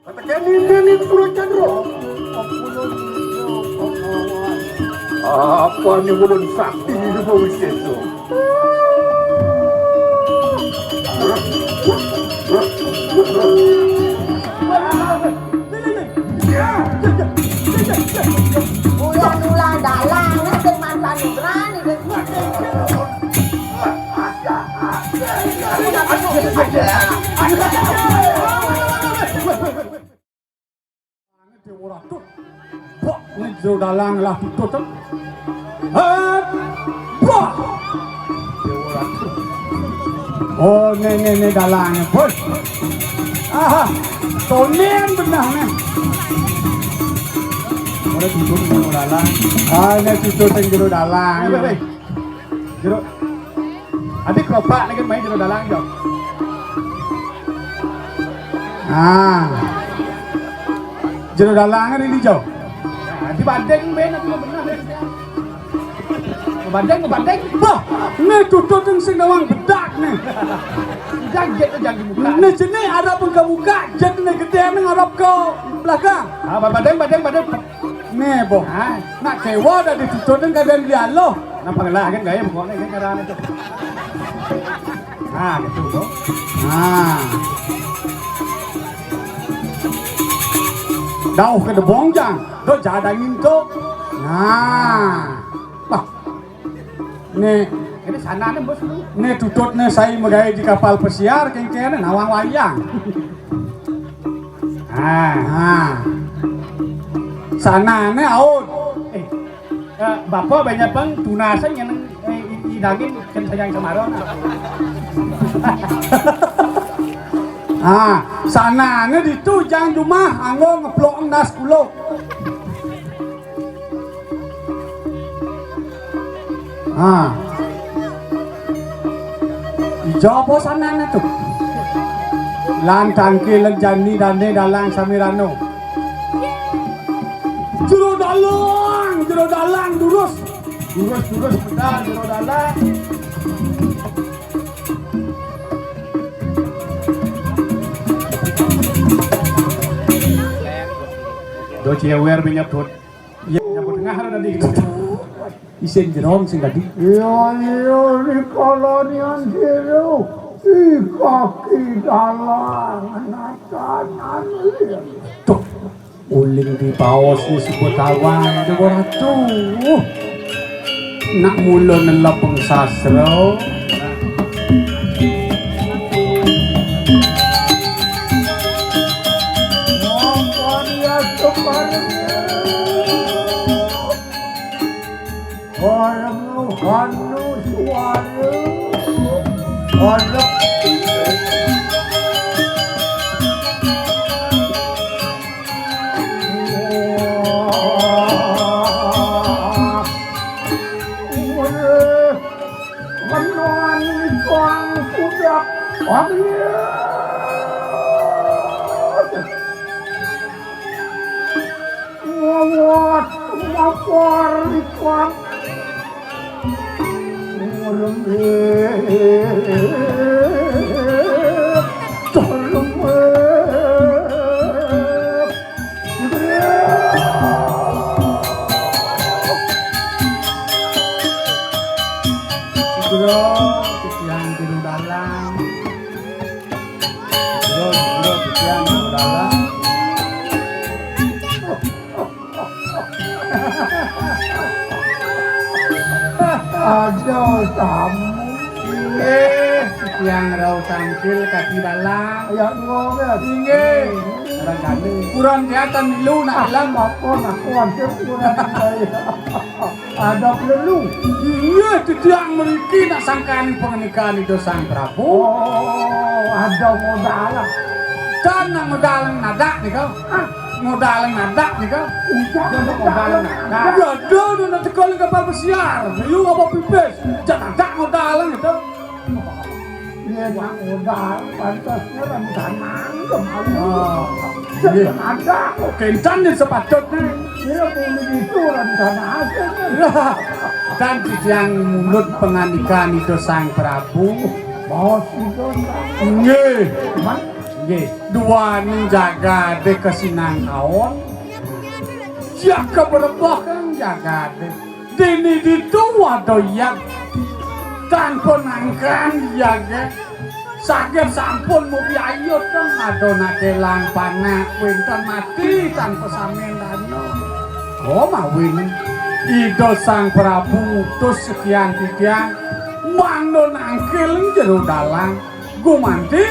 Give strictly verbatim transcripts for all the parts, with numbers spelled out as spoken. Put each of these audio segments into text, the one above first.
Kata kene ini Pura Chandra. Apa ni ulun sakti di bawah itu? Uyan ulah dalang, sing mantan berani, sing Dewa Ratu. Bok, ni jero dalang lah tutut, tem. Eh, bok. Oh, ni, ni, ni dalang, bos. Aha, tonen benar ni. Ora tutut ni dalang. Ah, ni tutut yang jero dalang. Weh, weh, weh. Jero. Adi keropak lagi main jero dalang, jok. Ah. Jero dalang ini, jok. Adi badeng, ben, aku benar, ben. Badeng, badeng. Bah, ni tutut yang sing nawang bedak ni. Jangan gitu, jangan dibuka. Ni sini ada pun kebuka, jet ni gede ni ngarap ke belakang. Ah, badeng, badeng, badeng. Nih, boh. Ah. Nak kewa dah ditututin kadang dia loh. Napa ngelah kan gaya pokoknya kan cara itu. Ah, gitu, boh. Nah. Dauh ke debong jang. Do jadangin to. Nah. Bah. Nih, ini sana nih, bos, lu. Nih tutut nih saya megai di kapal pesiar, kengkene nawang wayang. Ah, ah. Sana nih aun. Eh, eh, bapak banyak bang tunasan yang eh, i- idangin kan sayang sama. Ah, sana nih ditu jang jumah anggo ngeplok nas kulo. Ha. Ijo apa sanane tu? Lan tangke lan jani dane dalang samirano. Jero dalang, jero dalang durus. Durus, durus, benar, jero dalang. Do ciewer menyebut. Ya, nyebut tengah ada tadi. Isin jerong sing tadi. Iya, iya, di kolonian jero. Di kaki dalang, natanan. Tuh, uling di paos ni sebut awang, Dewa Ratu. Nak mula nelapeng sastra. Orang hanu suara. Orang Menuan ikang kuda. Amin. Ngawat mapar ikang. Ngurung. Tolong. Bro, titiang jero dalang. Bro, bro, titiang jero dalang. Aduh, tamu. Inggih, titiang rauh tangkil kaki dalang. Ya, nuwun, ya. Inggih. Kadang-kadang. Kurang kelihatan dulu nak Ah, bilang. Apa, nak kuat, ya, kurang saya. Ada perlu. Iya, titiang mriki nak sangkani pangandikan Ida Sang Prabu. Oh, ada modal. Kan nak modal nadak nika. Ah. Modal nadak nika. Udah, modal nadak. Ada, ada, nak teka kapal pesiar. Ayo, apa pipis? Jangan nadak modal gitu. Iya, nak modal, pantasnya rencanaan kemarin. Oh, iya. Ada. Kencan nih sepatutnya. Iya, boleh gitu, rencana aja. Dan titiang mulut pangandikan Ida Sang Prabu. Bos itu, Bang. Nggih. Cuman, Duaning jagaté kasinangkaon, jaga brebah kang jagaté. Dini ditu wada yat tanpa nangkan jaga. Saged sampun mabiayut kang ada nakelang panak wénten mati tanpa samin dana. Oh, mawin Ida Sang Prabu ngutus sekian titiang mangda nangkil jero dalang. Gumanti,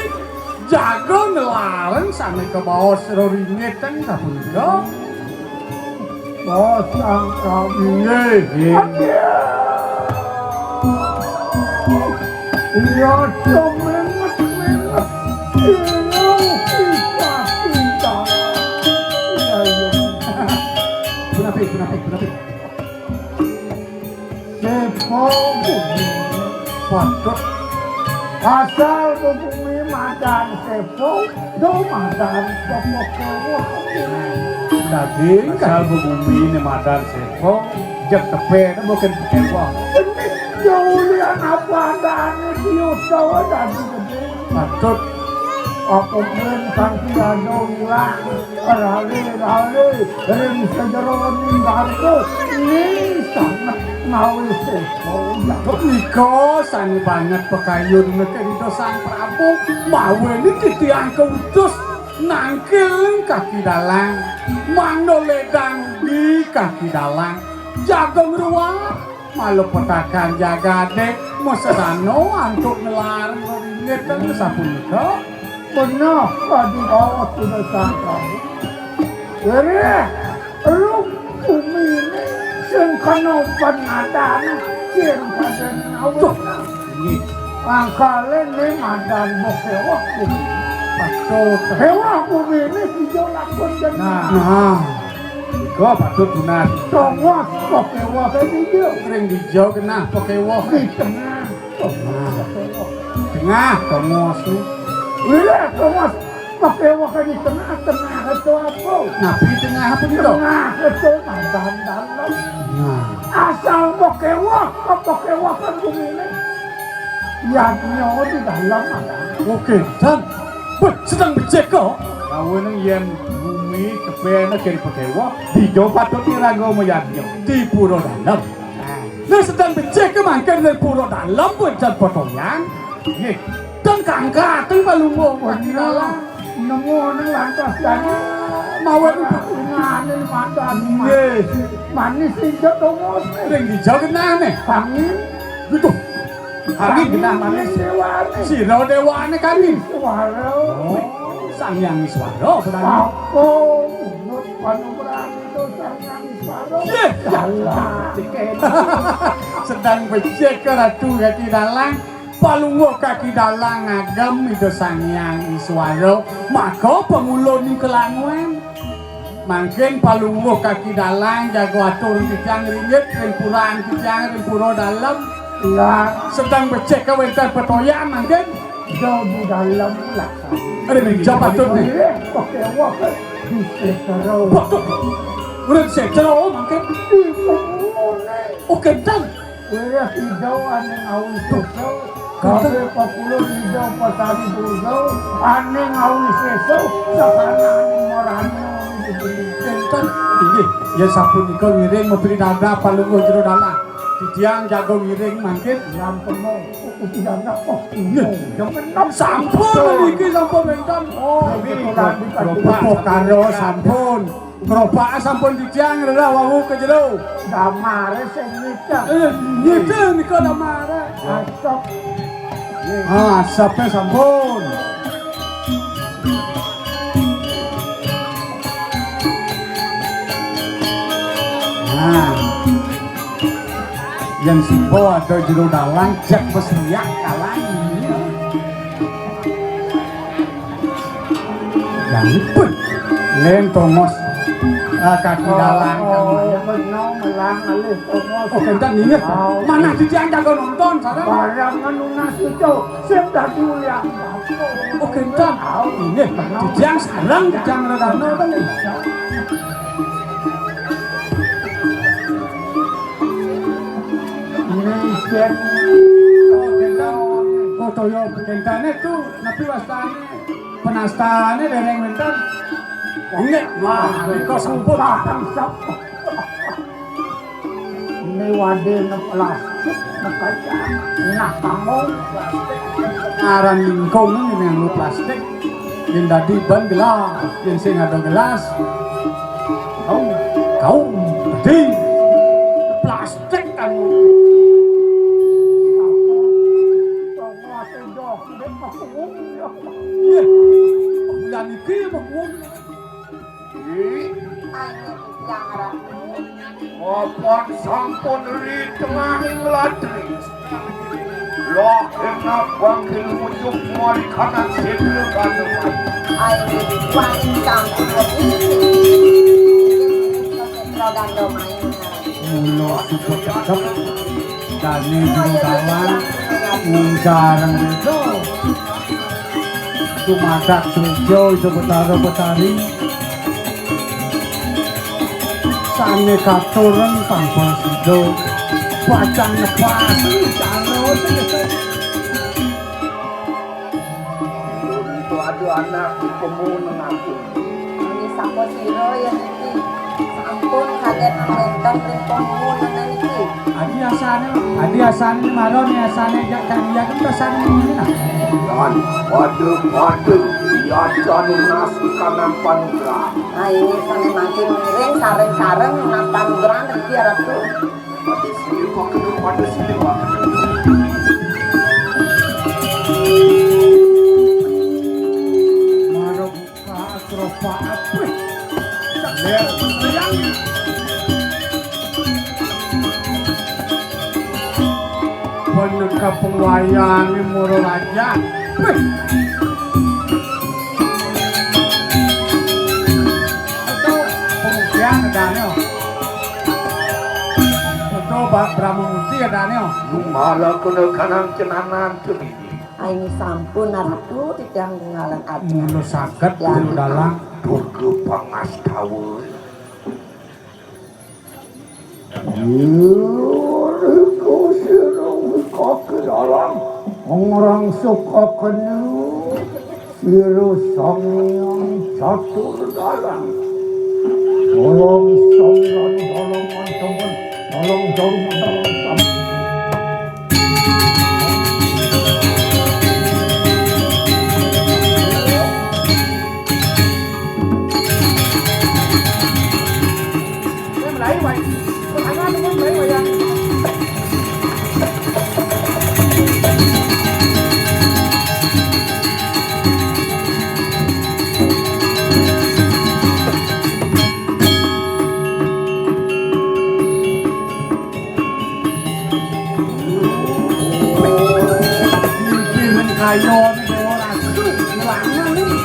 jaga ngelarang sané kabaos reringit ten sapunika. Bos angkami. Inggih, inggih. Iya, cuma inget-inget. Iya, kita, kita. Iya, iya. Kenapa, kenapa, kenapa? Sepo bumi. Waduh. Asal bumi madan sepo, do madan sepo kewo. Daging asal bumi ne madan sepo, jek tepe ne bukan kewo. Ini jauh lian apa adanya, diusaha dan gedé. Patut. Apa pun sang pirado ilang. Rale-rale ring sajeroning gardu, ning sanget ngawi sepo. Nika sami banget pakayun ngekerita Sang Prabu, mawinan titiang kautus nangkil kaki dalang, mangda ledang di kaki dalang, jaga ngruat. Malah petakan jagaté masedana antuk ngelar ngeringit sapunika. Beneh kadi baos sudah sangka. Wereh, lu bumi ini sing kena penadan, sing kada ngawet. Duh, ini. Angkale ne madan bokewok ini. Patut. Hewah bumi ini hijau lakon dan nah. Nah. Nika patut tunas. Tongos pokewok ring dija. Ring dija genah pokewok. Di tengah. Tengah. Tengah tongos ni. Wilah tongos pokewok di tengah, tengah itu apa? Napi tengah apa gitu? Tengah itu madan dalam. Nah. Asal pokewok, pokewok kan bumi ini. Yadnya di dalam ada. Oke, dan bet-, sedang becik kok. Lawan yen bumi kepene kene pokewok, dija patut iraga mayadnya. Di pura dalam. Nah, sedang becik ke mangkin ning pura dalam, bukan potongan. Nggih. Dan kangkat, ing palungguh kaki dalang. Nemu ning lantas jani. Mawon ngene madan. Nggih. Manis injek tongos. Ring dija genah ne. Angin. Gitu. Angin genah manis. Dewane. Sira dewane kami. Suara. Oh, Sang Hyang Iswara, berarti. Apa? Menurut panugrahan itu Sang Hyang Iswara. Yeh. Salah. Sedang becik ke Ratu Kaki Dalang, palungguh Kaki Dalang ngagem Ida Sang Hyang Iswara, maka pangulun kelanguan. Mangkin palungguh Kaki Dalang jaga atur titiang ringit ring puraan titiang ring pura dalem. Lah, sedang becik kawénten petoyan mangkin. Jauh di dalem lah. Ada ning jam patut nih. Iya, pakai wah kan. Di setero. Patut. Urip setero mangkin. Di pungune. Oh, kénten. Wéh, ida ané ngawi sesa, kabéh pakulun ida pasari dosa, ané ngawi sesa, sakana ané marani ngawi diberi. Kénten, inggih, ya sapunika ngiring mabri dadah palungguh jero dalang. Titiang jago ngiring mangkin. Yang penuh, udah enggak, oh, iya, jangan. Sampun niki sampun wénten. Oh, kebetulan dikasih. Bapak karo sampun. Gerobak sampun titiang rerah wau ka jero. Damare sing ngidang. Eh, ngidang nika damare. Asap. Ah, asape sampun. Nah. Yang sipo ada jero dalang, jak wis riak kalah. Yang pun. Len tongos. Ah, kaki dalang. Oh, bener, melang alih tongos. Oh, kénten inget. Oh. Manah titiang jago nonton, sareng. Barang nunas itu, sing dadi ulian batu. Oh, kénten. Oh, inget. Titiang sareng, titiang redana, kan. Ini sing. Oh, kénten. Oh, toyo, kéntene tuh, napi wastane? Penastane dereng wenten. Nggih, wah, nika sampun. Ini wadene plastik, makanya nah kamu plastik. Aran lingkung ini nganggo plastik. Yen dadi ban gelas, yen sing ada gelas. Kaum, kaum, di plastik kan. Bulan iki apa kuwi? Ih, ayo, Gusti Ratu. Apa sampun ri tengahing latri? Lah enak bangkil ujung mari kanan sedul kanuman. Ayo, wani sampun wedi. Putra Gandamayu. Mula suka cekep. Dane Juru Kawan. Mung jarang itu. Tumadak Surya Ida Betara Betari. Sane katuren tanpa sida. Pacang nepasi calon. Itu ada anak di pemuneng aku. Ini sapa sira ya niki? Sampun saget wenten ring pemuneng niki. Adi asane, adi asane maro ni asane jak tadi ya kan asane ngene nah. Lan pada-pada diacan nas kanan panugrahan. Nah, ini sane mangkin ngiring sareng-sareng nas panugrahan riki Ratu. Pada sini waktu, pada sini waktu. Maro buka asrofaat. Wih. Cak ler, sayang. Peneka pengwayane moro raja. Wih. Itu pemutihan adane. Betul, Pak Brahma Muti adane. Lumala kena kanang cenanan cemini. Aini sampun Ratu titiang ngalan aja. Mula saged Juru Dalang. Durga Pangastawa. Durga sira wikaki dalang. Ngrangsuka kena. Sira Sang Hyang Catur Dalang. Tolong sampeyan, tolong mantemen, tolong dorong, tolong sampeyan. Kaya ora seru, lanang iki.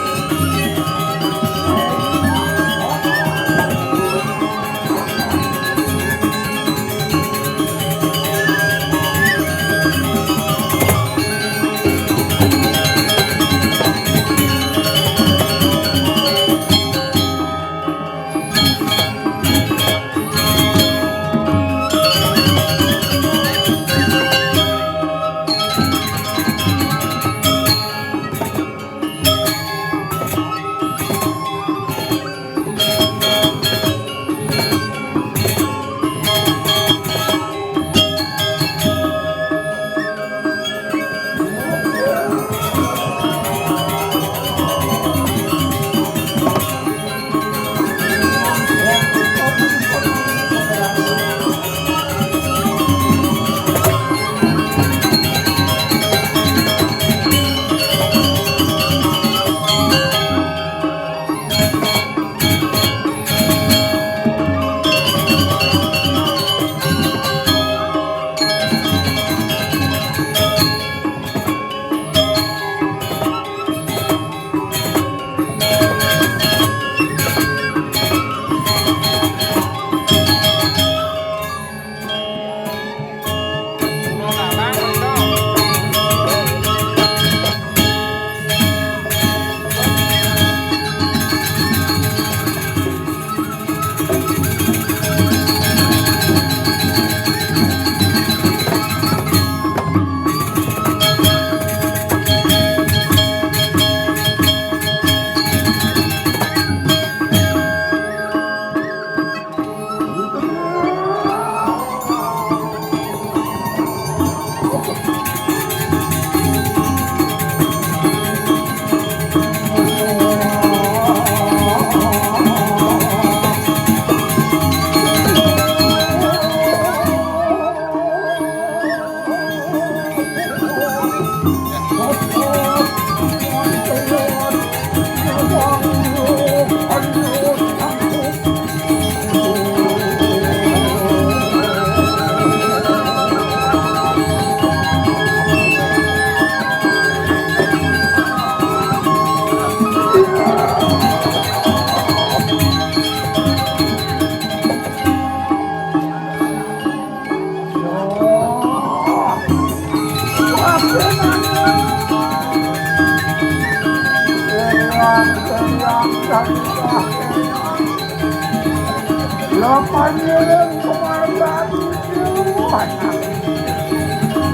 Apa ngiring kemari?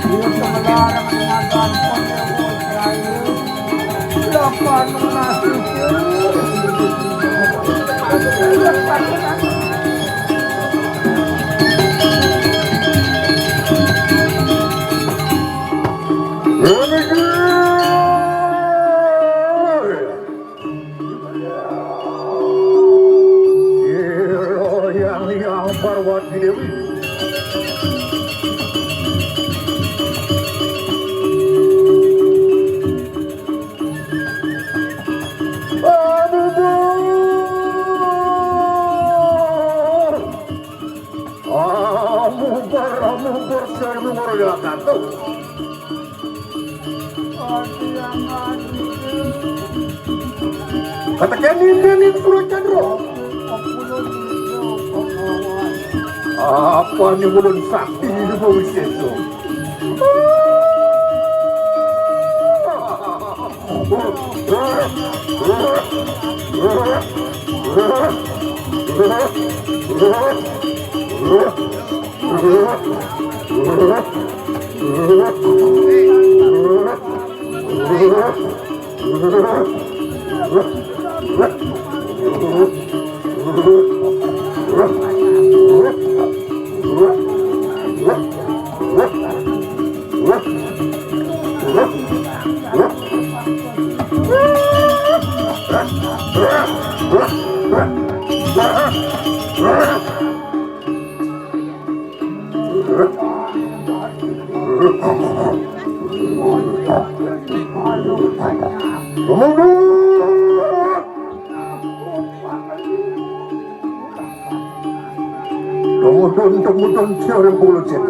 Dia semelarang dengan gampang ya, bos, ya. Lapan nasib. Sira Hyang Hyang Parwati Dewi. Amubar! Amubar, amubar, sira mungkur ya katu. Kata kene ini Pura Chandra. Apa ni ulun sakti ini Bawi Seso? Tumudun, tumudun, siya rin pulot siya.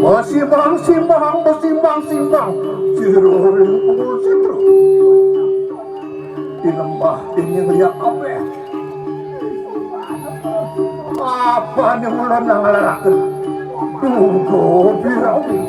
Basimbang-simbang, basimbang-simbang. Sira ring pungul sitra. Di lembah dingin liat kabeh. Apa ni ulun nang ngalaraken? Duga birawi.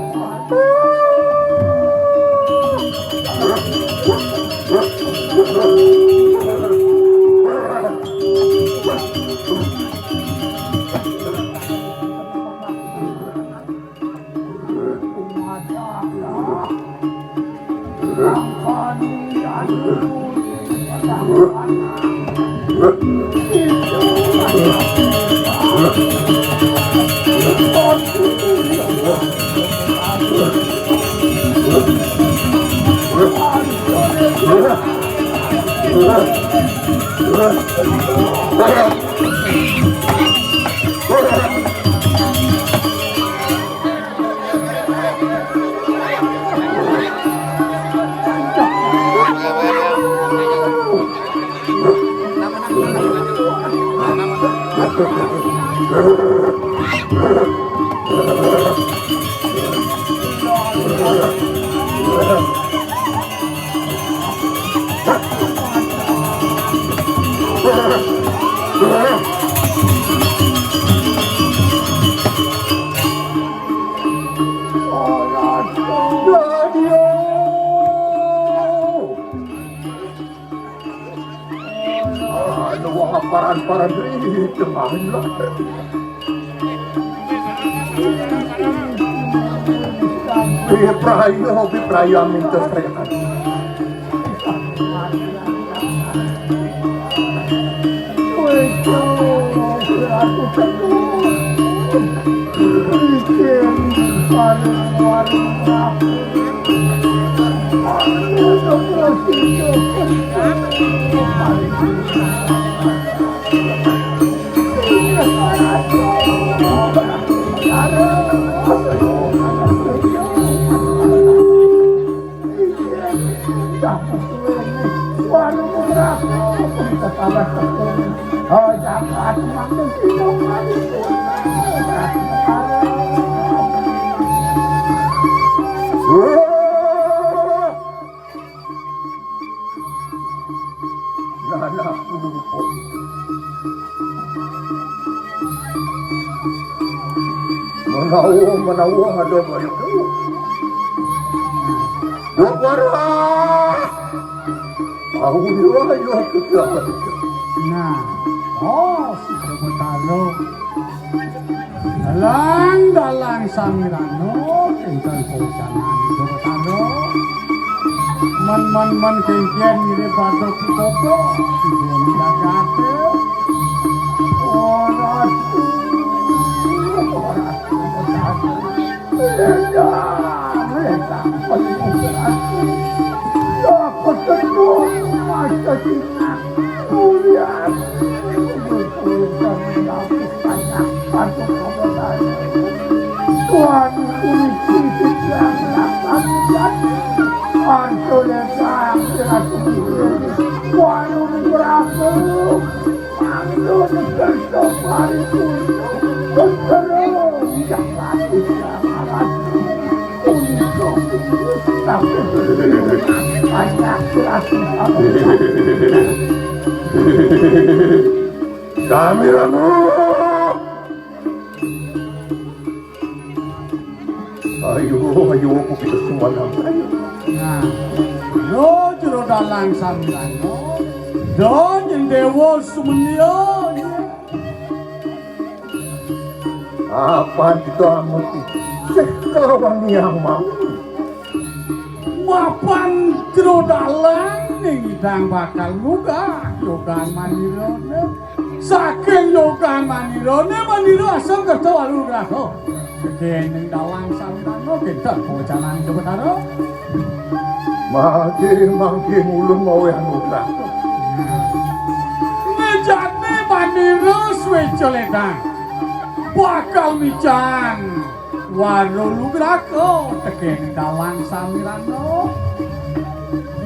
Anu, wong paran-paran ri tengahing lah. Biprayo, biprayo minta teriakan. Menawa, menawa ada bayu tu. Duk warah. Tahu dia, ayo, kita. Nah, oh, si Betara. Dalang, dalang sami rana, kinten pawecanan Ida Betara. Men, men, men, kénkén ngiring pada pitaka, ngiring jagaté. Ora, ora, ora, ora. Lendang, lendang, penuh berarti. Ya, penuh masa singa. Mulia. Tuhan, polisi sedang melakukan Anto lendang, Ratu. Tuhan, berapa? Anto, berapa? Kami ranu. Ayo, ayo, aku kita semua nang. Nah, lo jero dalang sami rana. Do nyendéwa sumendya. Apan kita amuti. Cek kelawan yang mau. Mapan jero dalang ning idang bakal nunggah yogan manirane. Saking yogan manirane, manira asem kerta walu graha. Saking ning dalang sami rana, kita pawecanan Ida Betara. Mangke, mangke ulun maweh anugrah. Ngejane manira sweca ledang. Bakal mican wara lugraka tekeng dalang sami rana.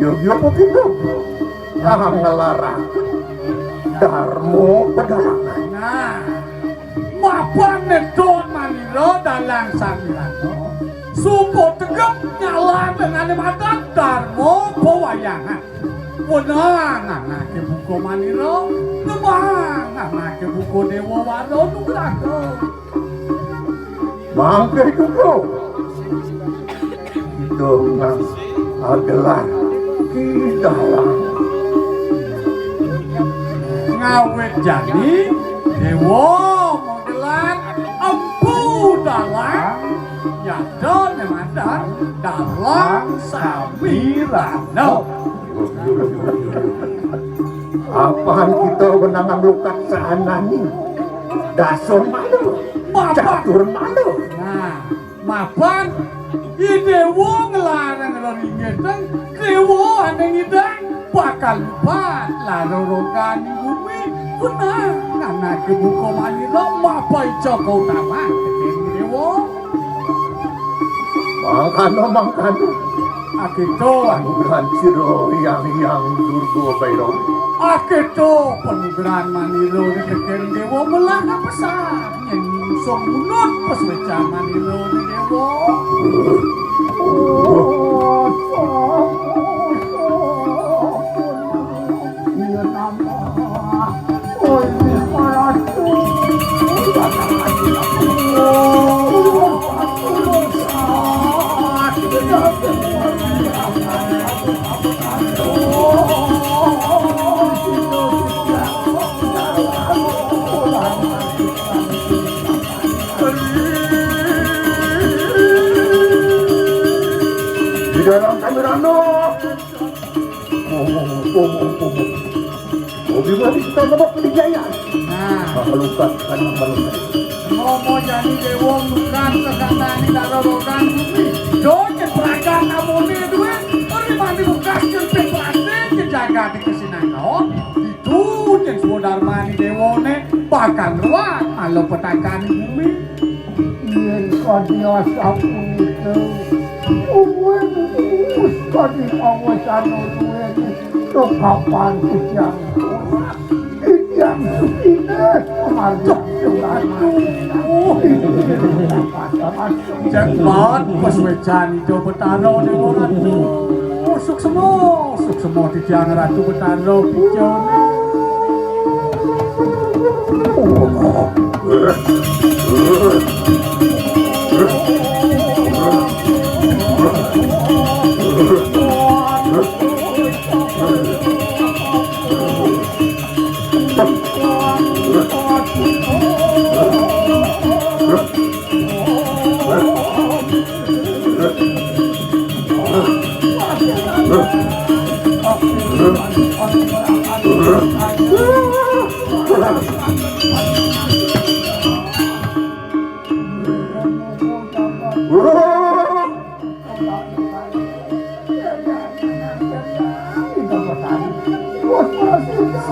Yo, yo, apa gitu? Ah, ngelarang. Darmo pedalangan. Nah, mapan nedon manira dalang sami rana. Sumpah tegep nyalan dengane madan darmo pewayangan. Wenang anake buka manira, nemang anake buka dewa wara nugraha. Mangke juga. Kita nang agelar ki dalang. Ngawit jani, dewa magelar empu dalang, yadane madan dalang sami rana. Apan kita wenangan lukat saanani. Dasar malu. Bapak. Catur malu. Nah, mapan. I dewa nglarang reringgeteng. Dewa ane ngidang. Bakal lupat lara roganing bumi. Wenang anake buka manira mapai caka utama. Dewa. Mangkana, mangkana. Akéto anugrahan sira Hyang Hyang Durga Bairawa. Akéto panugrahan manira tekén dewa melah kapesan. Yen song munut peswecan manira dewa. Di dalam kami randuk. Ngomong, ngomong, ngomong. Hobi mah kita ngebok di jaya. Nah. Malukan, kan malukan. Ngomong jani dewa lukan sekatani lara rogan bumi. Donya pragat amune duwe. Ori mandi bekas jempit plastik ke jaga di kesinangaon. Itu yen swadarmani dewane bakal ruwat malah petakaning bumi. Yen kadi asapunika, luwih wus kadi pawasana luwih, to kapan titiang kurang? Titiang sukine pamargi. Ratu. Cepet, pas wecan Ida Betara Dewa Ratu. Suksema, suksema titiang Ratu Betara Picone.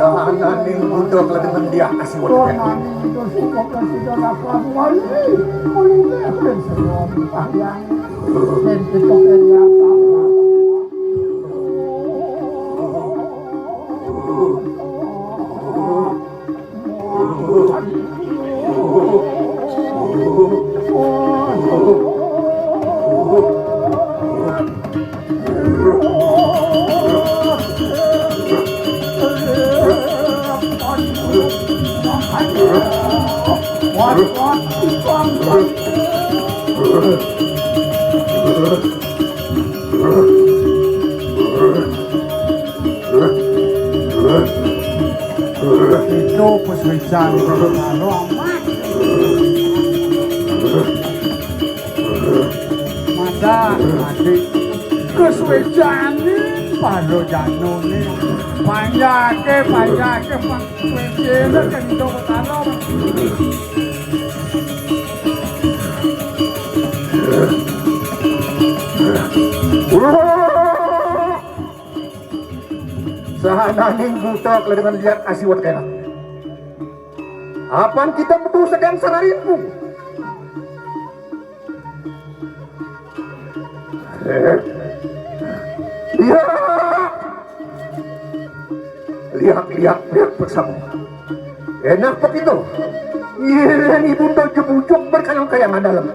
Sahananing buta keledengan dia kasih wadah. Itu pesuican. Kalau amat. Madan, mati. Kesuicanin, palo janone. Panjake, panjake, pangsuicine, kento betalo. Sahananing buta keledengan liat asiwet kena. Apan kita metu sedeng sararinmu. Iya. Liak, liak, liak bersama. Enak begitu. Ngiring ibu to jebujuk berkayang-kayangan dalam.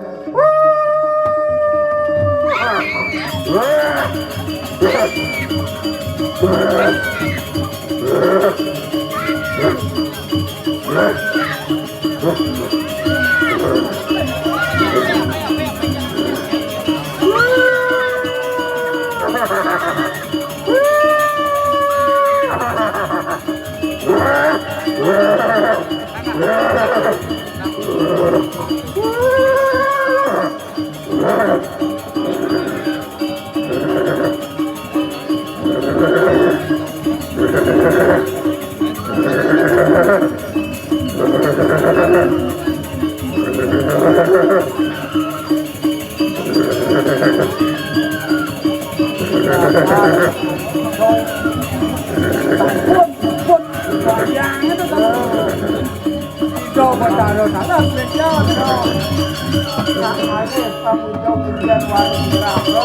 Ijo Betara salah spesial, no. Nak mari kamu jauh ujian warung neraka.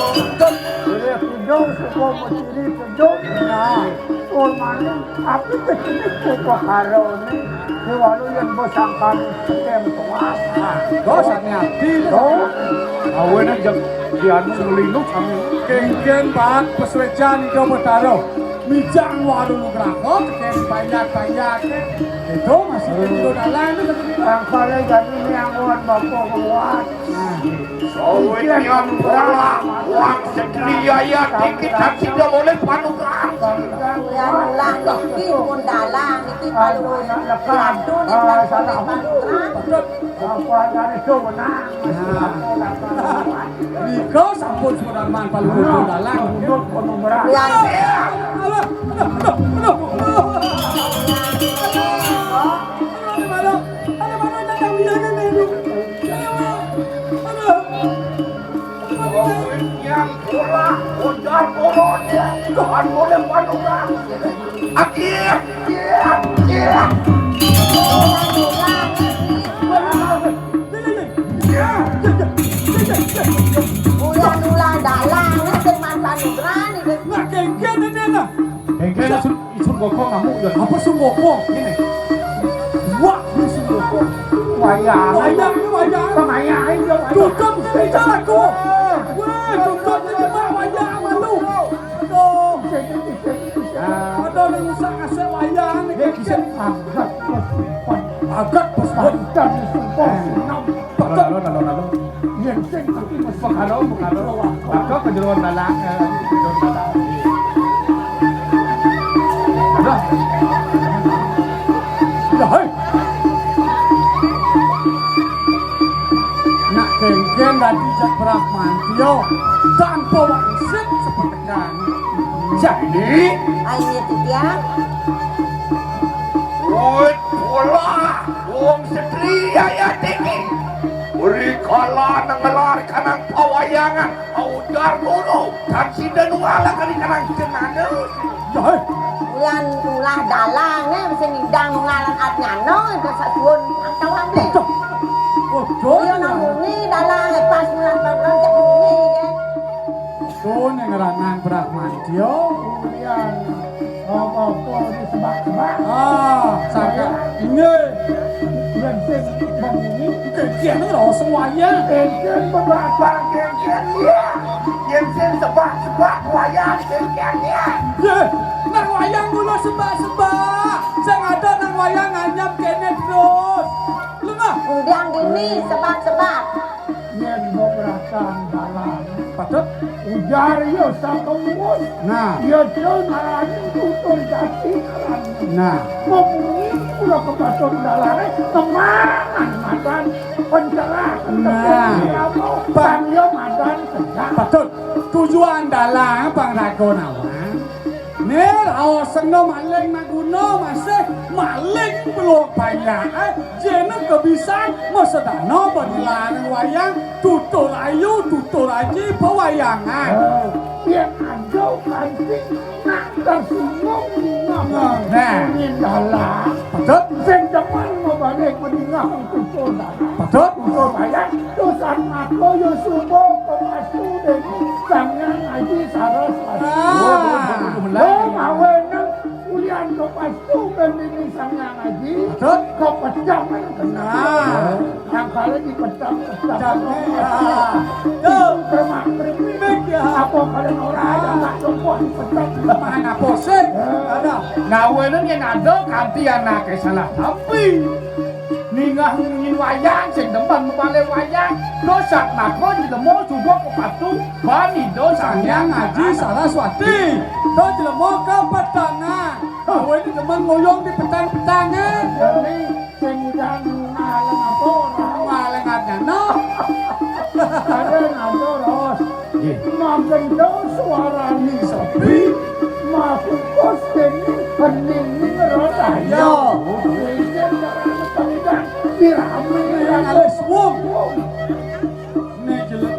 Boleh tidur suka mencuri kejut. Nah, oh, maning, tapi kecil suka karo ni. Di walu yang bersangka ni sekian kuasa. Dos, hati-hati, dos. Dos. Awen aja di anu melindung kami. Kengken bat pesuecan Ijo Betara. Mijang walu nugraha, tekén panjak-panjaké. Itu masih kecil dalam itu. Yang paling jadi ini yang buat bapak kuat. Nah. Sawit yang bola, wak sedri ayat dikit hati tidak boleh panugrahan. Yang ulang niki pun dalang, niki palu. Ratu nih, palu panugrahan. Apa dari itu menang? Nah. Nika sampun Sudarman palu dalang. Yang yang bola, ujar bola, Tuhan boleh panugrahan. Akhir. Ulah-ulah dalang, sing mantan berani. Nah, kengken ini, nah. Kengken isun, isun gokong kamu, ya. Apa sun gokong? Ini. Wah, ini sun gokong. Wayang. Wayang, ini wayang. Pengayang, ini wayang. Tutup, ini aku. Wah, tutup, ini mah wayang, malu. Aduh. Ah. Ada yang rusak kasih wayang, ini. Ya, kisah. Agat, pas. Agat, pas. Dan, pas. Alon, alon, alon. Yén sing tapi mesti pekara, pekara. Maka kejeroan dalang, eh, kejeroan dalang. Aduh. Aduh, hei. Nak kengken dadi jak Bramantya tanpa wangsit sepetekan. Jadi, ayo, Tiang. Woi, pola, wong setri ayat iki. Mriko Ala nenggelar kanang pawayangan, ujar guru, kan sida nungalaken kanang jenana. Yan ulah dalang, eh, mesti ngidang nungalaken at nyana, itu sasuun angkawang deh. Betul. Iya, nang muni dalang, eh, pas mulan-mulan cak muni, kan. Tuh, ning ranang Bramantya. Kemudian, apa-apa disebak-sebak. Ah, sangka. Inggih. Yen sing bengi. Kekian lho sing wayah. Yen sing bebak-bak, kekian ya. Yen sing sebak-sebak, wayah, kekian ya. Yeh, nang wayah mula sebak-sebak. Sing ada nang wayah nganyam kene terus. Lengah. Undang dini sebak-sebak. Yen bebrasan dalan. Patut. Ujar ya sakewus. Nah. Ya, Cul, ngarani tutur jati ngarani. Nah. Memuji kula kepatut dalane kemangan madan pencerah. Nah. Bang ya madan sedah. Patut. Tujuan dalang Bang Raga Nawang. Nir, aosengno maling maguna masih maling peluk banyak, eh, jene kebisan masedana banilaning wayang tutur ayu, tutur aji, pewayangan. Oh, yen aja kanthi nak tersinggung dina. Nah. Kuning dalang. Betul. Sing demen mabalik meningah tutur dalang. Betul. Tutur wayang. Terus anakku ya subuh kepastu dening Sang Hyang Aji Saraswati. Ah. Oh, mawe nang ulian kepastu dening Sang Hyang Aji. Betul. Kepecah men kena. Ah. Yang kali dipecah-pecah. Pecah, ya. Itu premak-premak. Mik, ya. Apa kalian orang ada tak sopoh dipecah? Mana pusing? Ya. Ada. Nah, wenen yen ada kanthi anake salah tampi. Ningah ngunyin wayang, sing demen mebale wayang. Dosak mako jelema suba kepatu bani dosa Sang Hyang Aji Saraswati. To jelema kepetangan. Kowe iki demen ngoyong di petang-petangan. Jane sing udan ngaleng apa ora? Ngaleng adana. Ada ngatur, Ros. Nggih. Magendho suarane sepi, makukus dene hening ning rotaya. Ya. Iki carane tendang dirame. Alis wong. Nek jelek.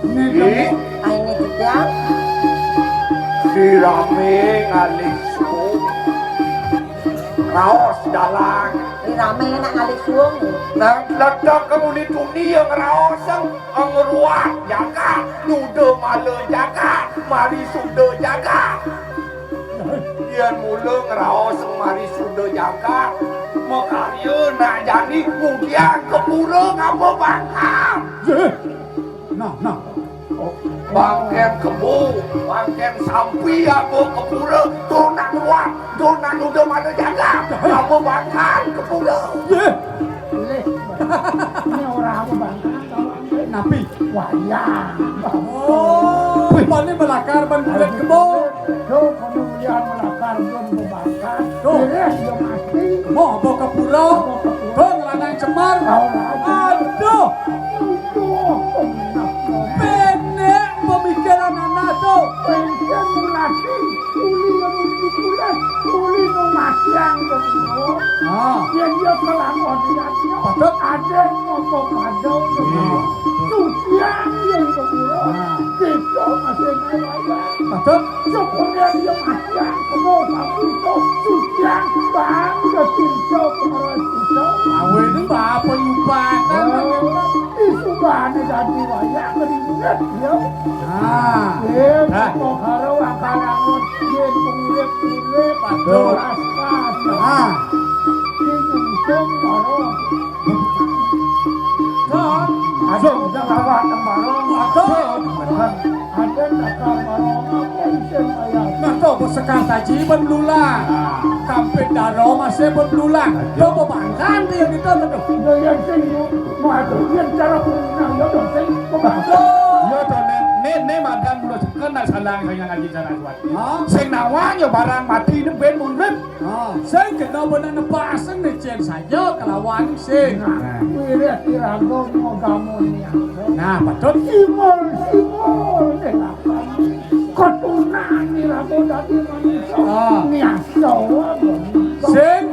Nek jelek. Aine jedang. Dirame alis wong. Raos dalang. Dirame nak alis wong. Nang letak kemuli tuni yang raos yang Ngruat jagat, nuda mala jagat, mari suda jagat. Yen mula ngraos mari suda jagat, makarya nak jani ngudiang ke pura ngaba bangkang. Nah, nah. Bangkeng kebo, bangkeng sampi ngaba ke pura, tur nak ngruat, tur nak nuda mala jagat, ngaba bangkang ke pura. Lih, ini ora apa bangkang. Napi? Wayang. Oh, rupane melakar ban kulit kebo. Yo, kono ulian melakar ban bebangkang. Tuh. Pilih yo mati. Mau apa ke pura? Apa ke pura? Tuh, ngelanang cemar. Tahu lah. Aduh. Aduh, penak. Penek pemikiran anak tuh. Pencen mulati. Uli yang uli kulit. Uli no matiang ke pura. Ah. Yen dia kelakon dia. Patut. Ada ngomong pada. Iya. Sucian yang ke pura. Ah. Kita masih kaya. Patut. Supaya dia matiang. Kamu kamu itu sucian. Bang, dia cinta kepada kita. Awene bapak nyumpatan. Oh, di subane dadi wayang keringet ya. Ah. Eh, ah. Kok karo akal angon yen urip-urip. Betul. Pas-pas. Ah. Sing untung karo. Nah, aja udah lawak kembali. Betul. Bener. Ada nakal barong apa isin ayam? Nah, to besekar taji ben lulang. Nah. Kampit daro masih ben lulang. Aduh. To bebangan dia kita tuh. Dia yang sing mau aku dia cara pulang ya dong sing. Betul. Ya to ne ne ne madan mulo sekan nak salang saya ngaji cara kuat. Hah? Sing nawang ya barang mati ini ben urip. Ah, sing kena bener nepaseng ne cen saja kelawan sing. Nah, wirid iraga mau gamun niaga. Nah, patut. Simul, simul, delapan. Ketunan iraga dadi manusia. Ah. Niasa, manusia. Sing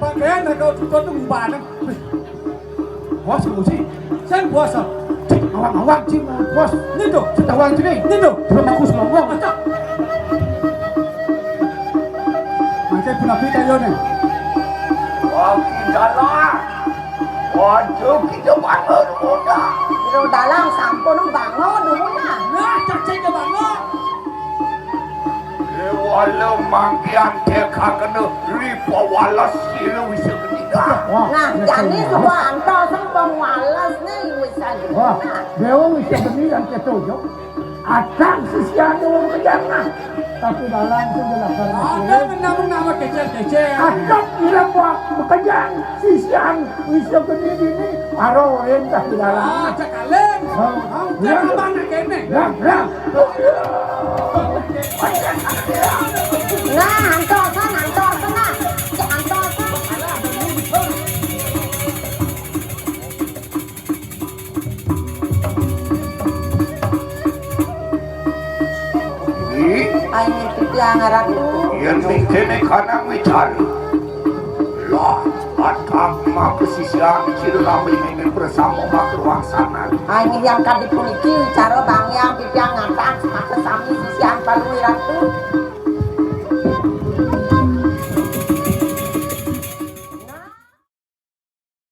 Pakaian na kau tutup tu barang. Bos, kau si. Sen bos ah. Cik, awang-awang, cik, bos. Ni tu. Cik, awang, cik, ni. Ni tu. Belum aku selongong. Acak. Macam pun aku tak yo ni. Wah, kita lah. Waduh, kita Dalang sampun bangun dumun nah. Nah, cacing ke bangun. Déwala mangkian dékakena ripa wales sira wisa ketika. Wah, nah, jani suba antos sing pemwales nih wisa. Wah, nah. Déwa wisa beni yang ketujuh. Atang sisian déwa kejana. Tapi dalam tu jelas. Ada nama-nama kecil-kecil. Ada kira buat kejang sisian wisa beni dini. Aro entah di dalam. Ah, cakalan. Oh. Nah, antosan, antosan, nah. Antosan. Ai, nititi angaran tu. Yen ning kene kanang wican. Lah, atap maka sisian ciri rame meme bersama maka wangsanan. Ai, yang kadi puniki cara bang yang titiang ngatak maka sami sisian paruwi ratu.